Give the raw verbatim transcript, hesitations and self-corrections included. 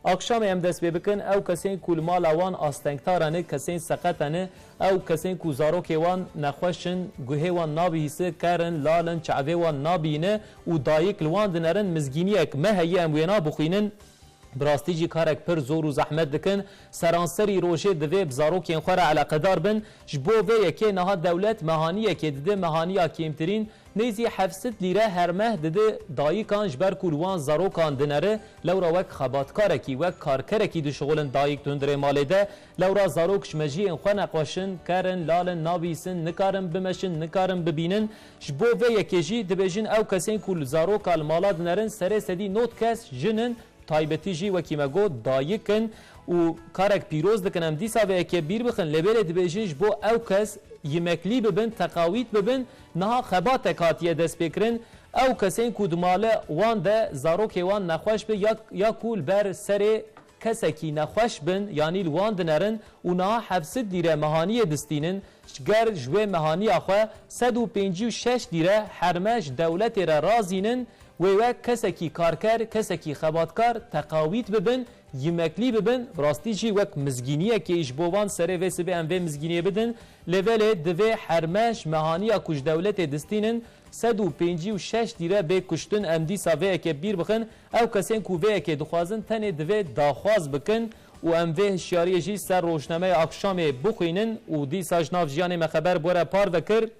Akşamê em dest pê bikin, ew kesên ku li mala wan astengdar ne, kesên seqet ne, ew kesên ku zarokê wan nexweş in, guhê wan nabihîse, ker in, lal in, çavê wan nabîne û dayik li wan dinerin, mizgîniyek me heye em wêna bixwînin. Bi rastî jî karek pir zor û zehmet dikin. Seranserî rojê divê bi zarokên xwe re eleqedar bin. Ji bo vê yekê niha dewlet mehaniyekê dide, mehaniya kêmtirîn, nêzî heft sed lîre her meh dide dayikan, ji ber ku li wan zarokan dinere, lewra wek xebatkarekî, wek karkerekî dişixulin dayik di hundirê malê de. Lewra zarok ji mejiyên xwe nexweş in, ker in, lal in, nabihîsin, nikarin bimeşin, nikarin bibînin. Ji bo vê yekê jî dibêjin ew kesên ku li zaroka li mala dinerin serê sedî nod kes jin in, taybetî jî wekî me got dayik in û karek pîroz dikin. Em dîsa vê yekê bîr bixin, lê belê dibêjin ji bo ew kes yemeklî bibin, teqawît bibin, niha xebatek hatiye destpêkirin. Ew kesên ku di male wan de zarokê wan nexweş be ya, ya ku li ber serê kesekî nexweş bin, yanî li wan dinerin û niha heft sed lîre mehaniyê distînin, ji ger ji wê mehaniya xwe sed û pêncî û şeş lîre her meh ji dewletê re razînin, wê wek kesekî karker, kesekî xebatkar teqawît bibin, yemeklî bibin, bi rastî jî wek mizgîniyekê ji bo wan serê vê sibê em vê mizgîniyê bidin, lê belê divê her meh ji mehaniya ku ji dewletê distînin, sed û pêncî û şeş lîre bê kuştin. Em dîsa vê yekê bîr bixin, ew kesên ku vê yekê dixwazin tenê divê daxwaz bikin û em vê hişyariyê jî ser rojnameya Akşamê bixwînin û dîsa ji nav jiyanê me xeber bi we re parve kir.